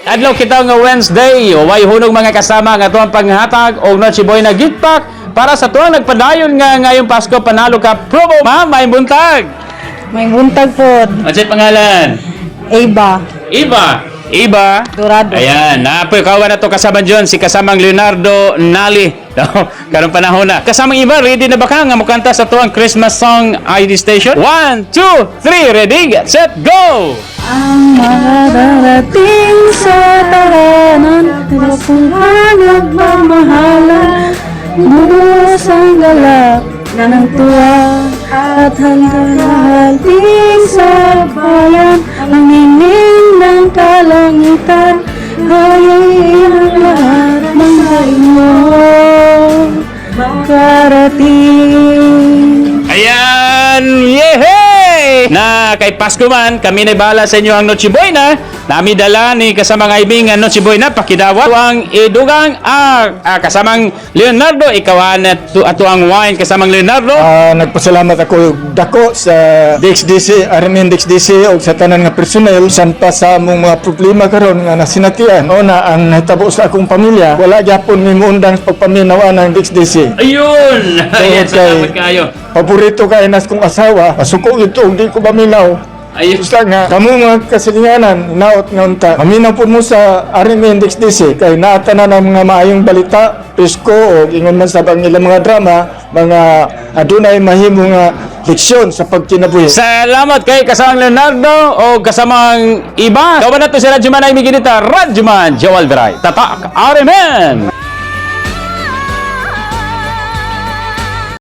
Adlaw kita nga Wednesday, way hunog, mga kasama, nga tuang panghatag og Noche Buena gift pack para sa tuang nagpadayon nga ngayong Pasko panalo ka promo. Ma'am, may buntag. May buntag po. Ano pangalan? Eva. Iba. Iba. Dorado. Ayan, napoy kawan na to kasama John, si kasamang Leonardo Nali. No, karong panahon na. Kasamang Iba, ready na ba ka nga mukanta sa tuang Christmas song ID Station? One, two, three, ready, get set, go! Ang mararating sa tahanan, Kung nagmamahalan, Buhos ang galak ng tuwa at hanggang sa bayan, ang ningning ng kalangitan ay ang lahat ng sa inyo karating. Ayan! Yehey! Na kay Pasko man, kami na bahala sa inyo ang Noche Buena. Nami dala ni kasamang Aibing ang Noche Buena, pakidawa. Ang idugang kasamang Leonardo, ikaw ato ang wine, kasamang Leonardo. Nagpasalamat ako dako sa DXDC, RMN DXDC ug sa tanan nga personnel san pa sa among mga problema karon nga nasinatian. Una ang nahitabo sa akong pamilya, wala gyapon mi muundang sa pagpaminaw ang DXDC. Ayun! Ayan, salamat kayo. Paborito kay nas kong asawa, masuko ito ug di ko maminaw. Ayun. Basta nga, kamo mga kasilinganan, naot nga unta. Maminaw po mo sa RMN DXDC kay naatanan ang mga maayong balita, presko o ingon man sa ang ilang mga drama, mga adunay mahimo nga leksyon sa pagkinabuhi. Salamat kay kasamang Leonardo o kasamang Iba. Kawan na to si Radyoman ay Miguelita, Radyoman Joel Veray. Tatak RMN!